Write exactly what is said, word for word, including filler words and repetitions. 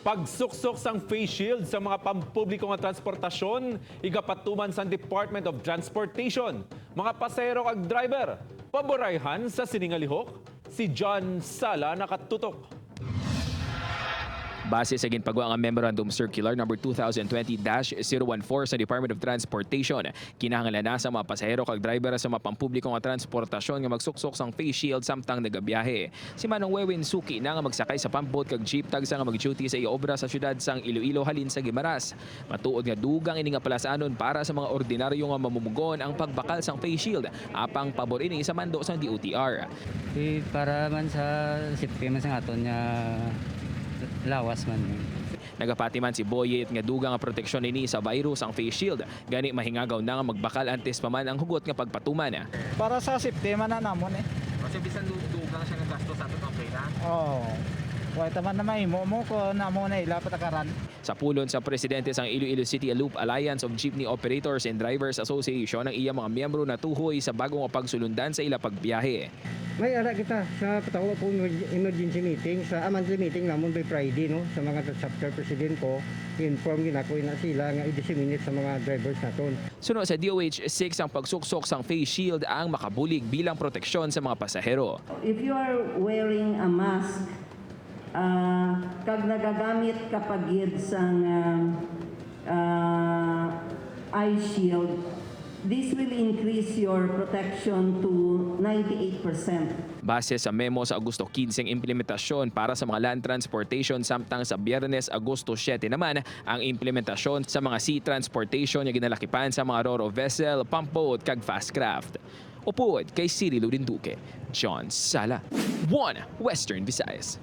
Pagsuksok sang face shield sa mga pampubliko nga transportasyon, igapatuman sang Department of Transportation. Mga pasahero kag driver, paborayhan sa sini nga lihok, si John Sala nakatutok. Base sa ginpagwa nga Memorandum Circular number two thousand twenty dash zero one four sa Department of Transportation, kinahanglan na sa mga pasahero kag driver sa mga pampubliko nga transportasyon nga magsuksok sang face shield samtang nagabiyahe. Si Manong Wewin suki na nga magsakay sa pump boat kag jeep tagsa nga mag-duty sa iya obra sa siyudad sang Iloilo halin sa Guimaras. Matuod nga dugang ini nga palasanon para sa mga ordinaryo nga mamumugon ang pagbakal sang face shield, apang pabor ini sa mando sang D O T R. Eh, para man sa safety man sa aton nga lawas man. Nagapati man si Boyet nga dugang nga proteksyon ini sa virus ang face shield, gani mahingagaw na nga magbakal antes pa man ang hugot nga pagpatuman. Para sa safety man na namon eh. Kasi bisan du- dugang siya nga gasto sa aton, okay na. Oo. Wala ta man na mahimo mo kung namo na ila patakaran. Sa pulong sa presidente sang Iloilo City Loop Alliance of Jeepney Operators and Drivers Association, ang iya mga miyembro natuhoy sa bago nga pagsulundan sa ila pagbiyahe. May ara kita sa patawa po emerg- emergency meeting, sa, ah, monthly meeting namon by Friday, no, sa mga chapter president ko, inform gid ako na sila nga i-disseminate sa mga drivers naton. Suno sa D O H six, ang pagsuksok sang face shield ang makabulig bilang proteksyon sa mga pasahero. If you are wearing a mask, ah, kag nagagamit ka pa gid sang, ah, ah, eye shield, this will increase your protection to ninety-eight percent. Base sa memo, sa Agosto quince ang implementasyon para sa mga land transportation, samtang sa Biyernes, Agosto siete naman, ang implementasyon sa mga sea transportation nga ginalakipan sa mga ro-ro vessel, pump boat, kag fast craft. Upod kay Cyril Urinduque, John Sala, One Western Visayas.